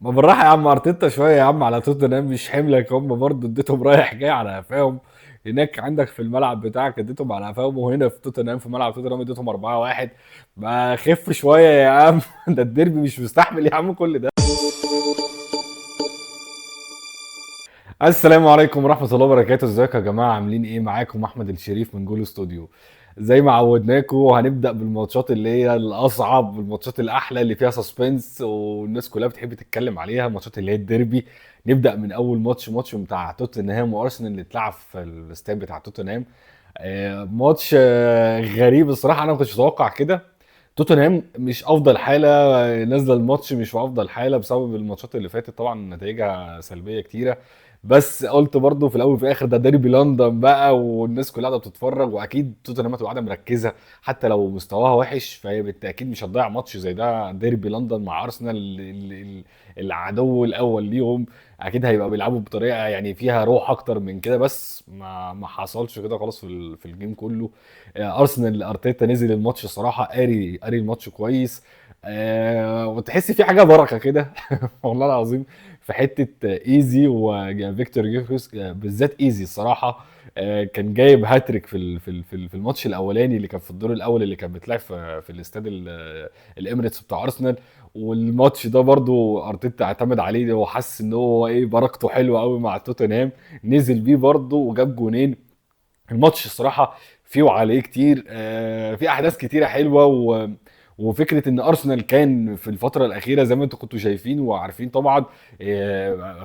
ما بالراحة يا عم ارتيتا شوية يا عم على توتنهام، مش حملك. هم برضه اديتهم رايح جاي على قفاهم هناك عندك في الملعب بتاعك، اديتهم على قفاهم، وهنا في توتنهام في ملعب توتنهام اديتهم 4-1. ما خف شوية يا عم ده الديربي مش مستحمل يا عم كل ده. السلام عليكم ورحمة الله وبركاته، ازيكم يا جماعة؟ عاملين ايه؟ معاكم احمد الشريف من جول استوديو. زي ما عودناكم هنبدا بالماتشات اللي هي الاصعب، الماتشات الاحلى اللي فيها suspense والناس كلها بتحب تتكلم عليها، الماتشات اللي هي الديربي. نبدا من اول ماتش، ماتش بتاع توتنهام وارسنال اللي اتلعب في الاستاد بتاع توتنهام. ماتش غريب الصراحة، انا ما كنتش اتوقع كده. توتنهام مش افضل حاله، نازله الماتش مش في افضل حاله بسبب الماتشات اللي فاتت، طبعا نتائجها سلبية كتيرة. بس قلت برضو في الاول وفي الاخر ده ديربي لندن بقى، والناس كلها قاعدة بتتفرج، واكيد توتنهام هتبقى قاعدة مركزه حتى لو مستواها وحش، فهي بالتاكيد مش هتضيع ماتش زي ده. ديربي لندن مع ارسنال العدو الاول ليهم، اكيد هيبقى بيلعبوا بطريقة يعني فيها روح اكتر من كده. بس ما حصلش كده خالص في ال game كله. ارسنال ارتيتا نزل الماتش الصراحة قاري الماتش كويس، وتحس في حاجة بركة كده والله العظيم في حتة ايزي وفيكتور جيوكريس، بالذات ايزي الصراحة، كان جايب هاتريك في الماتش الاولاني اللي كان في الدور الاول اللي كان بيتلعب في الاستاد الاميريتس بتاع ارسنال. والماتش ده برضو ارتيتا اعتمد عليه وحس ان هو ايه بركته حلوة قوي مع توتنهام، نزل بيه برضو وجاب جونين. الماتش الصراحة فيه وعليه كتير، في احداث كتيرة حلوة، وفكره ان ارسنال كان في الفترة الاخيرة زي ما انتم كنتوا شايفين وعارفين طبعا،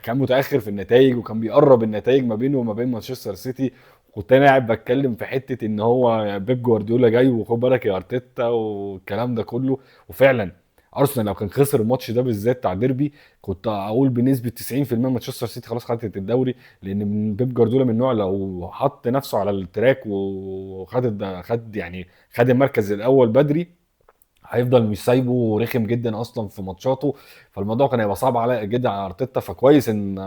كان متاخر في النتائج وكان بيقرب النتائج ما بينه وما بين مانشستر سيتي. كنت انا قاعد بتكلم في حتة ان هو بيب جوارديولا جاي وخد بالك يا ارتيتا والكلام ده كله، وفعلا ارسنال لو كان خسر الماتش ده بالذات بتاع ديربي كنت اقول بنسبة 90% مانشستر سيتي خلاص خدت الدوري، لان من بيب جوارديولا من النوع لو حط نفسه على ال track وخد خد يعني خد المركز الاول بدري هيفضل مش سايبه ورخم جدا اصلا في ماتشاته، فالموضوع كان هيبقى صعب على جدا على ارتيتا. فكويس ان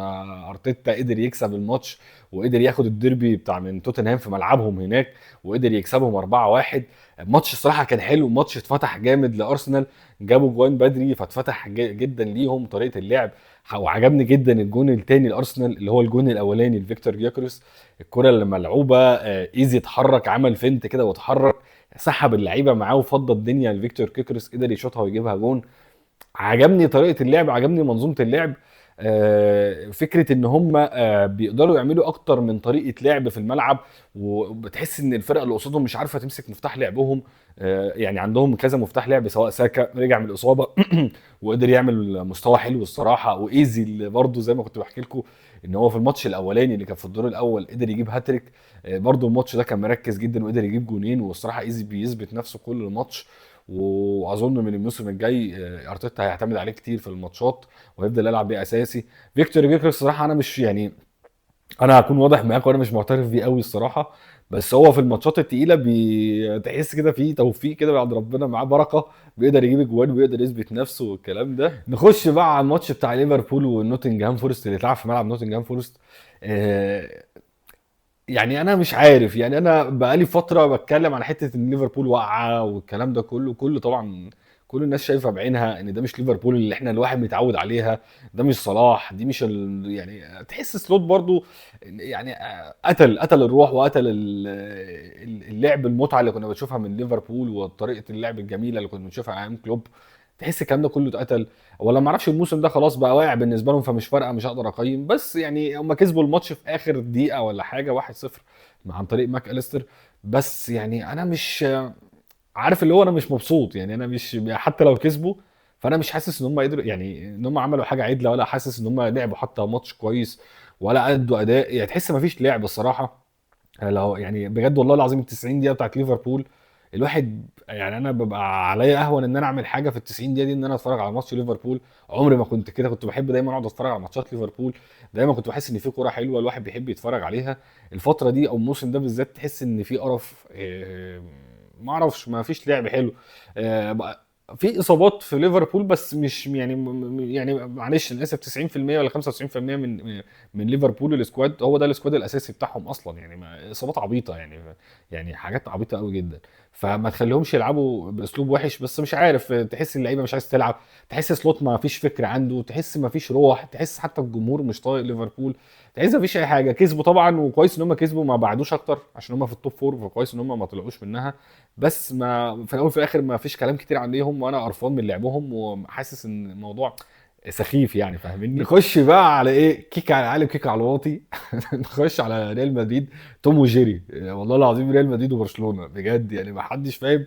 ارتيتا قدر يكسب الماتش وقدر ياخد الديربي بتاع من توتنهام في ملعبهم هناك وقدر يكسبهم 4-1. الماتش الصراحة كان حلو، الماتش اتفتح جامد لارسنال، جابوا جوان بدري فاتفتح جدا ليهم طريقه اللعب، وعجبني جدا الجون الثاني لارسنال اللي هو الجون الاولاني لفيكتور جيوكريس، الكره اللي ملعوبه، ايزي اتحرك عمل feint كده واتحرك سحب اللعيبة معاه وفضى الدنيا لفيكتور كيكرس، قدر يشوطها ويجيبها جون. عجبني طريقه اللعب، عجبني منظومة اللعب، فكرة ان هم بيقدروا يعملوا اكتر من طريقه لعب في الملعب، وبتحس ان الفرقة اللي قصادهم مش عارفه تمسك مفتاح لعبهم، يعني عندهم كذا مفتاح لعب، سواء ساكا رجع من الاصابة وقدر يعمل مستوى حلو الصراحة، وايزي اللي برده زي ما كنت بحكي لكم ان هو في الماتش الاولاني اللي كان في الدور الاول قدر يجيب هاتريك، برده الماتش ده كان مركز جدا وقدر يجيب جونين، والصراحة ايزي بيثبت نفسه كل الماتش، واظن من الموسم الجاي، ارتيتا هيعتمد عليه كتير في الماتشات وهيفضل يلعب بيه اساسي. فيكتور جيوكريس الصراحة انا مش يعني انا هكون واضح معاك وانا مش معترف بيه قوي الصراحة، بس هو في الماتشات التقيله بتحس كده في توفيق كده بعد ربنا معاه بركة، بيقدر يجيب اجوان وبيقدر يثبت نفسه والكلام ده. نخش بقى على الماتش بتاع ليفربول ونوتنجهام فورست اللي اتلعب في ملعب نوتنجهام فورست. انا مش عارف، انا بقالي فترة بتكلم على حتة ان ليفربول واقعه والكلام ده كله، كله طبعا كل الناس شايفه بعينها ان ده مش ليفربول اللي احنا الواحد متعود عليها، ده مش صلاح، دي مش يعني تحس سلوت برضو قتل الروح وقتل اللعب المتعة اللي كنا بنشوفها من ليفربول وطريقه اللعب الجميلة اللي كنا بنشوفها ايام كلوب، تحس الكلام ده كله اتقتل. ولا ما اعرفش الموسم ده خلاص بقى واقع بالنسبة لهم، فمش فارقه مش هقدر اقيم، بس هم كسبوا الماتش في اخر دقيقة ولا حاجة 1-0 عن طريق ماك اليستر. بس انا مش عارف اللي هو انا مش مبسوط، يعني انا مش حتى لو كسبوا فانا مش حاسس ان هم قدروا، يعني ان هم عملوا حاجة عدله، ولا حاسس ان هم لعبوا حتى ماتش كويس ولا ادوا اداء، تحس ما فيش لعب الصراحة. لو بجد والله العظيم ال 90 دقيقة بتاعت ليفربول الواحد انا ببقى عليا اهون ان انا اعمل حاجة في ال 90 دقيقة دي ان انا اتفرج على ماتش ليفربول. عمري ما كنت كده، كنت بحب دايما اقعد اتفرج على ماتشات ليفربول، دايما كنت بحس ان في كورة حلوة الواحد بيحب يتفرج عليها. الفترة دي او الموسم ده بالذات تحس ان في قرف، ما اعرفش، ما فيش لعب حلو، في اصابات في ليفربول، بس مش يعني يعني معلش انا اسف تسعين في المية ولا خمسة وتسعين في المية من ليفربول ال squad هو ده ال squad الاساسي بتاعهم اصلا، يعني اصابات عبيطه، يعني حاجات عبيطه قوي جدا. فما تخليهمش يلعبوا باسلوب وحش. بس مش عارف، تحس اللعيبة مش عايز تلعب، تحس سلوت ما فيش فكر عنده، تحس ما فيش روح، تحس حتى الجمهور مش طايق ليفربول، تحس ما فيش اي حاجة. كسبوا طبعا، وكويس ان هم كسبوا، ما بعدوش اكتر عشان هم في ال top four، فكويس ان هم ما طلعوش منها. بس ما في الاول وفي الاخر ما فيش كلام كتير عليهم، وانا قرفان من لعبهم وحاسس ان الموضوع سخيف يعني، فاهمني؟ نخش بقى على ايه، كيك على العالي وكيك على الواطي. نخش على ريال مدريد، توم وجيري. والله العظيم ريال مدريد وبرشلونة بجد يعني ما حدش فاهم.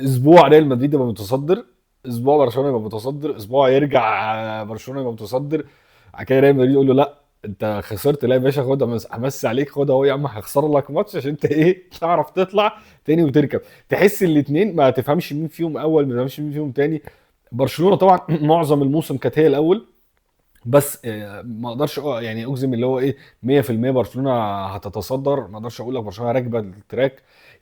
اسبوع ريال مدريد يبقى متصدر، اسبوع برشلونة يبقى متصدر، اسبوع يرجع برشلونة يبقى متصدر، بعد كده ريال مدريد يقول له لا انت خسرت، لا يا باشا خد، همسي عليك، خد اهو يا عم، هخسر لك ماتش عشان انت ايه تعرف تطلع تاني وتركب. تحس الاثنين ما تفهمش مين فيهم اول، ما تفهمش مين فيهم تاني. برشلونة طبعا معظم الموسم كانت هي الاول، بس ما اقدرش يعني اجزم اللي هو ايه 100% برشلونة هتتصدر، ما اقدرش اقول لك برشلونة راكبه ال track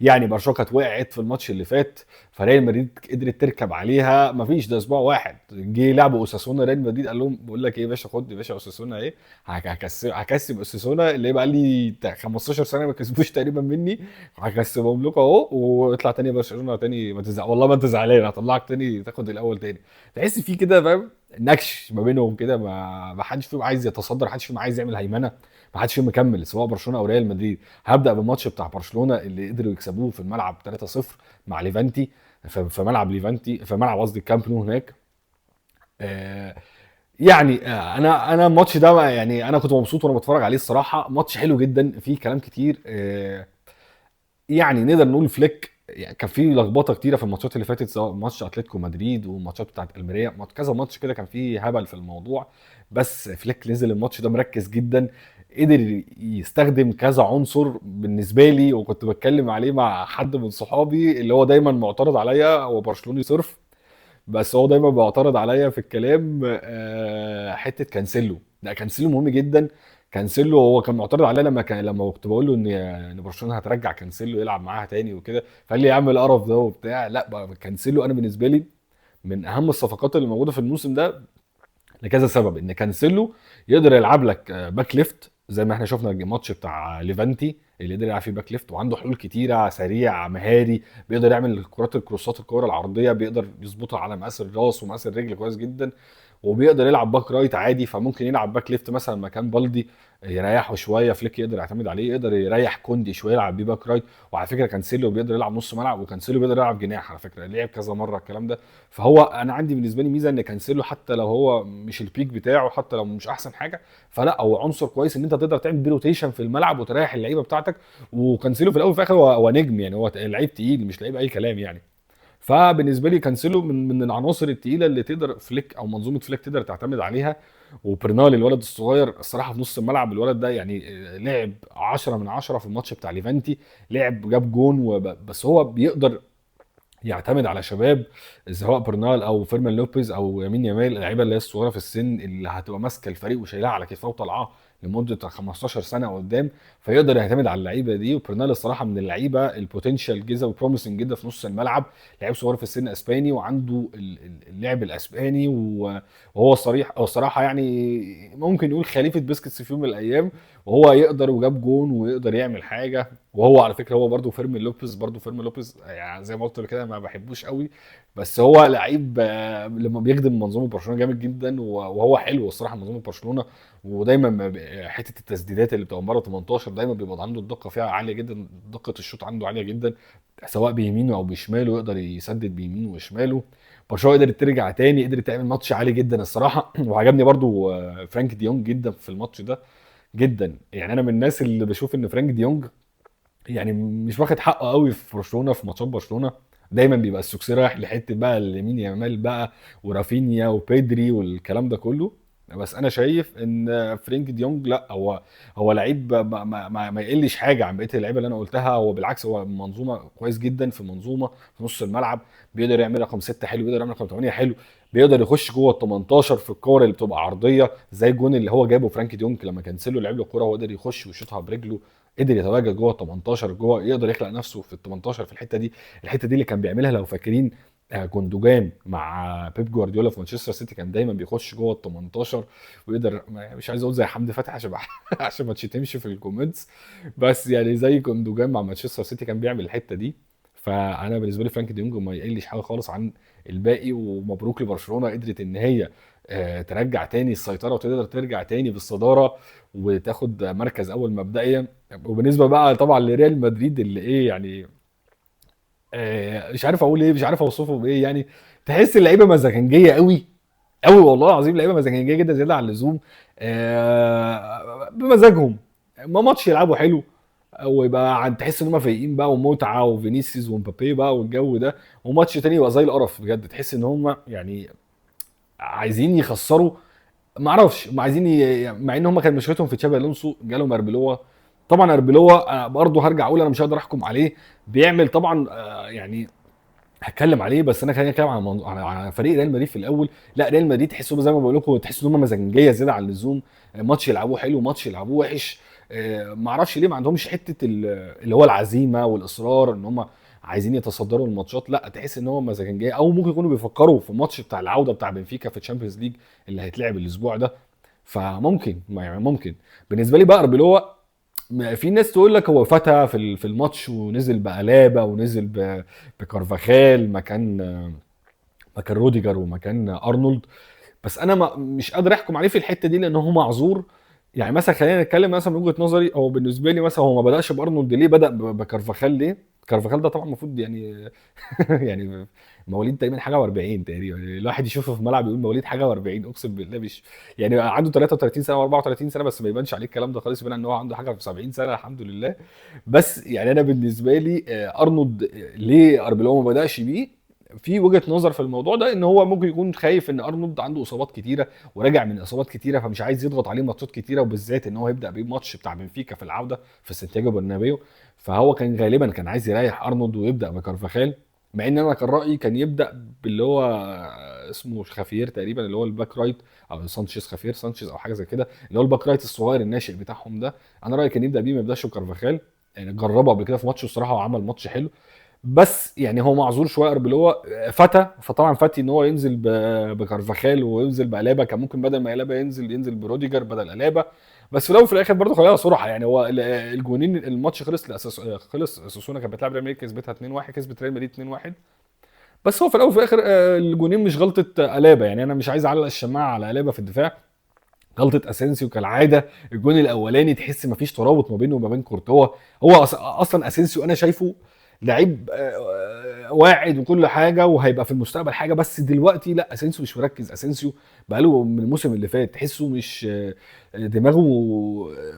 يعني. برشلونة كانت وقعت في الماتش اللي فات، فريال مدريد قدرت تركب عليها. ما فيش، ده اسبوع واحد جه لعبوا اوساسونا، ريال مدريد قال لهم بقول لك ايه يا باشا، خد يا باشا اوساسونا ايه، هكسب اوساسونا اللي بقى لي 15 سنة ما كسبوش تقريبا مني، هكسبهم لكم اهو، واطلع تاني برشلونة تاني، ما تزعل والله ما انت زعلان، هطلعك تاني تاخد الاول تاني. تحس في كده فاهم نكش ما بينهم كده، ما حدش فيهم عايز يتصدر، ما حدش فيهم عايز يعمل هيمنة، ما حدش فيهم مكمل، سواء برشلونة او ريال مدريد. هبدا بالماتش بتاع برشلونة اللي قدروا يكسبوه في الملعب 3-0 مع ليفانتي، في ملعب ليفانتي، في ملعب قصدي الكامب نو هناك. يعني انا الماتش ده يعني انا كنت مبسوط وانا بتفرج عليه الصراحة، ماتش حلو جدا فيه كلام كتير. يعني نقدر نقول فليك يعني كان في لخبطة كتيرة في الماتشات اللي فاتت، سواء ماتش اتلتيكو مدريد والماتشات بتاعت الميريا، كذا ماتش كده كان فيه هبل في الموضوع. بس فليك نزل الماتش ده مركز جدا، قدر يستخدم كذا عنصر بالنسبة لي، وكنت بتكلم عليه مع حد من صحابي اللي هو دايما معترض عليا، هو برشلوني صرف، بس هو دايما بيعترض عليا في الكلام. حتة كانسيلو، لا كانسيلو مهم جدا. كانسيلو هو كان معترض عليا لما كنت بقول له ان برشلونة هترجع كانسيلو يلعب معاها تاني وكده، فقال لي يا عم القرف ده وبتاع. لا بقى، كانسيلو انا بالنسبة لي من اهم الصفقات اللي موجودة في الموسم ده لكذا سبب. ان كانسيلو يقدر يلعب لك back left زي ما احنا شفنا الماتش بتاع ليفانتي اللي قدر يلعب فيه back left، وعنده حلول كتيرة، سريع، مهاري، بيقدر يعمل الكرات، الكروسات، الكورة العرضية بيقدر يظبطها على مقاس الراس ومقاس الرجل كويس جدا، وبيقدر يلعب back right عادي، فممكن يلعب back left مثلا مكان بالدي يريحه شوية، فليك يقدر يعتمد عليه، يقدر يريح كوندي شوية يلعب بيه back right. وعلى فكرة كانسيلو بيقدر يلعب نص ملعب، وكانسيلو بيقدر يلعب جناح على فكرة، لعب كذا مرة الكلام ده. فهو انا عندي بالنسبة لي ميزة ان كانسيلو حتى لو هو مش ال peak بتاعه، حتى لو مش احسن حاجة، فلا هو عنصر كويس ان انت تقدر تعمل بيه rotation في الملعب وتريح اللعيبة بتاعتك. وكانسيلو في الاول وفي الاخر هو نجم يعني، هو لعيب تقيل مش لعيب اي كلام يعني. فبالنسبه لي كانسيلو من العناصر التقيله اللي تقدر فليك او منظومة فليك تقدر تعتمد عليها. وبرنال الولد الصغير الصراحة في نص الملعب، الولد ده يعني لعب 10 من 10 في الماتش بتاع ليفانتي، لعب جاب جون بس هو بيقدر يعتمد على شباب سواء برنال او فيرمان لوبيز او يمين يامال، اللعيبة اللي هي الصغيرة في السن اللي هتبقى ماسكه الفريق وشايلها على كتفها وطالعاه لمدة 15 سنة قدام، فيقدر يعتمد على اللعيبة دي. وبرنال الصراحة من اللعيبة ال potential جدا و promising جدا في نص الملعب، لعيب صغير في السن اسباني وعنده اللعب الاسباني، وهو صريح او الصراحة يعني ممكن نقول خليفة بيسكتس في يوم من الايام، وهو يقدر وجاب جون ويقدر يعمل حاجة. وهو على فكرة هو برده فيرمين لوبيز، برده فيرمين لوبيز يعني زي ما قلت كده ما بحبوش قوي، بس هو لعيب لما بيخدم منظومة برشلونة جامد جدا، وهو حلو الصراحة منظومة برشلونة. ودايما حتة التسديدات اللي بتبقى بره 18 دايما بيبقى عنده الدقة فيها عالية جدا، دقه الشوط عنده عالية جدا سواء بيمينه او بشماله، يقدر يسدد بيمينه وشماله. برشلونة قدرت ترجع تاني، قدرت تعمل ماتش عالي جدا الصراحة. وعجبني برده فرانك ديونج جدا في الماتش ده جدا، يعني انا من الناس اللي بشوف ان فرانك ديونج يعني مش واخد حقه قوي في برشلونة، في ماتشات برشلونة دايما بيبقى ال succès رايح لحته بقى لمين يامال بقى ورافينيا وبيدري والكلام ده كله، بس انا شايف ان فرانك ديونج لا هو لعيب ما, ما, ما, ما يقلش حاجة عن بقية اللعيبة اللي انا قلتها. هو بالعكس هو منظومة كويس جدا في منظومة في نص الملعب، بيقدر يعمل رقم 6 حلو، بيقدر يعمل رقم 8 حلو، بيقدر يخش جوه ال 18 في الكور اللي بتبقى عرضية زي الجون اللي هو جابه فرانك ديونج لما كانسيلو لعب له الكورة، هو قدر يخش ويشوطها برجله، قدر يتواجد جوه ال 18 جوه، يقدر يخلق نفسه في ال 18 في الحتة دي. الحتة دي اللي كان بيعملها لو فاكرين جوندوجان مع بيب جوارديولا في مانشستر سيتي، كان دايما بيخش جوه ال 18 ويقدر، مش عايز اقول زي حمدي فتحي عشان ما تشتمش في ال comments، بس يعني زي جوندوجان مع مانشستر سيتي كان بيعمل الحتة دي. فانا بالنسبة لي فرانك ديونج ما يقلش حاجة خالص عن الباقي. ومبروك لبرشلونة، قدرت ان هي ترجع تاني السيطرة وتقدر ترجع تاني بالصداره وتاخد مركز اول مبدئيا. وبالنسبة بقى طبعا لريال مدريد اللي ايه يعني مش عارف اقول ايه، مش عارف اوصفه بايه، يعني تحس اللعيبة مزاجنجيه قوي قوي، والله العظيم لعيبة مزاجنجيه جدا زيادة عن اللزوم، بمزاجهم، ما ماتش يلعبوا حلو ويبقى تحس ان هم فايقين بقى ومتعه وفينيسيوس ومبابي بقى والجو ده، وماتش تاني يبقى زي القرف بجد، تحس ان هم يعني عايزين يخسروا، ما اعرفش هم عايزين مع ان هم كان مشكلتهم في تشابي الونسو، جالهم اربلوا. طبعا اربلوا برضه هرجع اقول انا مش هقدر احكم عليه، بيعمل طبعا يعني هتكلم عليه، بس انا خليني اتكلم على فريق ريال مدريد في الاول. لا ريال مدريد تحسهم زي ما بقول لكم، تحس ان هم مزاجنجيه زيادة عن اللزوم، ماتش يلعبوه حلو ماتش يلعبوه وحش، ما اعرفش ليه ما عندهمش حتة اللي هو العزيمة والاصرار ان هم عايزين يتصدروا الماتشات، لا تحس ان هم مزاجنجيه، او ممكن يكونوا بيفكروا في ماتش بتاع العودة بتاع بنفيكا في ال Champions League اللي هيتلعب الاسبوع ده. فممكن يعني ممكن بالنسبة لي بقى اربلوا، في ناس تقول لك هو فتى في الماتش ونزل بألابا ونزل بكارفاخال مكان روديجر ومكان ارنولد، بس انا مش قادر احكم عليه في الحتة دي لان هو معذور. يعني مثلا خلينا نتكلم مثلا من وجهه نظري، هو بالنسبة لي مثلا هو ما بداش بارنولد ليه، بدا بكارفاخال ليه؟ كارفاخال ده طبعا المفروض يعني يعني مواليد تقريبا حاجة و40 تقريبا، الواحد يشوفه في الملعب يقول مواليد حاجة و40، اقسم بالله مش يعني عنده 33 سنة و34 سنة، بس ما يبانش عليه الكلام ده خالص، يبان ان هو عنده حاجة في 70 سنة الحمد لله. بس يعني انا بالنسبة لي ارنولد ليه اربلوا ما بداش بيه، في وجهه نظر في الموضوع ده ان هو ممكن يكون خايف ان ارنولد عنده اصابات كتيرة وراجع من اصابات كتيرة، فمش عايز يضغط عليه ماتشات كتيرة، وبالذات ان هو هيبدا بيه ماتش بتاع بنفيكا في العودة في سانتياغو برنابيو، فهو كان غالبا كان عايز يريح ارنولد ويبدا بكارفاخال، مع ان انا كان رايي كان يبدا باللي هو اسمه خافير تقريبا، اللي هو ال back right او سانشيز، خافير سانشيز او حاجة زي كده، اللي هو ال back right الصغير الناشئ بتاعهم ده، انا رايي كان يبدا بيه ما يبداش بكارفاخال. يعني جربه قبل كده في ماتش الصراحة وعمل ماتش حلو، بس يعني هو معذور شوية اربلوا فتى، فطبعا فتي ان هو ينزل بكارفاخال وينزل بألابا، كان ممكن بدل ما ألابا ينزل بروديجر بدل ألابا، بس في الاول وفي الاخر برضه خليها صراحة يعني هو الجونين الماتش خلص خلص اوساسونا كانت بتلعب ريال مدريد كسبتها 2-1، كسبت ريال مدريد 2-1، بس هو في الاول وفي الاخر الجونين مش غلطه ألابا، يعني انا مش عايز اعلق الشماعه على ألابا في الدفاع، غلطه اسينسيو كالعادة. الجون الاولاني تحس مفيش ترابط ما بينه وما بين كورتوا، هو اصلا اسينسيو انا شايفه لعيب واعد وكل حاجة وهيبقى في المستقبل حاجة، بس دلوقتي لا اسينسيو مش مركز، اسينسيو بقاله من الموسم اللي فات تحسه مش دماغه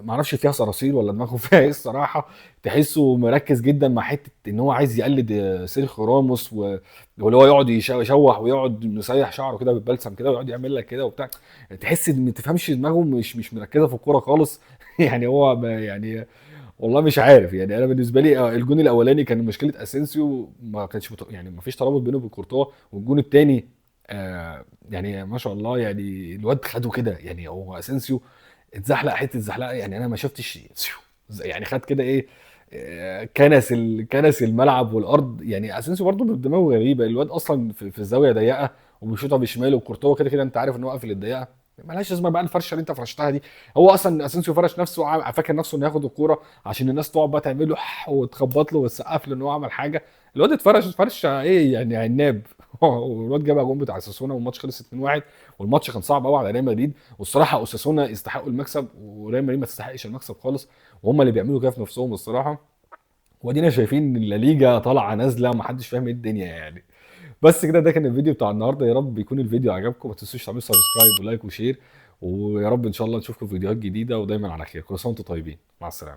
ما اعرفش فيها صراصير ولا دماغه فيها ايه الصراحة، تحسه مركز جدا مع حتة ان هو عايز يقلد سيرخيو راموس واللي هو يقعد يشوح ويقعد مسيح شعره كده بالبلسم كده ويقعد يعمل لك كده وبتاع، تحس ان ما تفهمش دماغه مش مركزه في الكورة خالص يعني هو يعني والله مش عارف. يعني انا بالنسبة لي الجون الاولاني كان مشكلة اسينسيو ما كانش يعني ما فيش ترابط بينه وبين كورتوا، والجون الثاني يعني ما شاء الله يعني الواد خده كده، يعني هو اسينسيو اتزحلق حتة زحلقه، يعني انا ما شفتش يعني خد كده ايه كنس الملعب والارض. يعني اسينسيو برده بدماغه غريبة، الواد اصلا في الزاوية ضيقه وبيشوطها بشماله، وكورتوا كده كده انت عارف ان هو قافل الضيقه، مالهاش لازمه بقى الفرشة اللي انت فرشتها دي. هو اصلا اسينسيو فرش نفسه، فاكر نفسه انه ياخد الكورة عشان الناس تقعد بقى تعمل له وتخبط له وتسقف له ان هو عمل حاجة، الواد اتفرش فرشه ايه يعني عناب والواد جاب جون بتاع اوساسونا والماتش خلص 2-1، والماتش كان صعب قوي على ريال مدريد، والصراحة اوساسونا يستحقوا المكسب وريال مدريد ما تستحقش المكسب خالص، وهم اللي بيعملوا كده في نفسهم الصراحة. وادينا شايفين الليجا طالعه نازله ومحدش فاهم ايه الدنيا يعني. بس كده ده كان الفيديو بتاع النهارده، يا رب يكون الفيديو عجبكم، ما تنسوش تعملوا subscribe و like و share، ويا رب ان شاء الله نشوفكم في فيديوهات جديدة ودايما على خير. كل سنة وانتم طيبين، مع السلامة.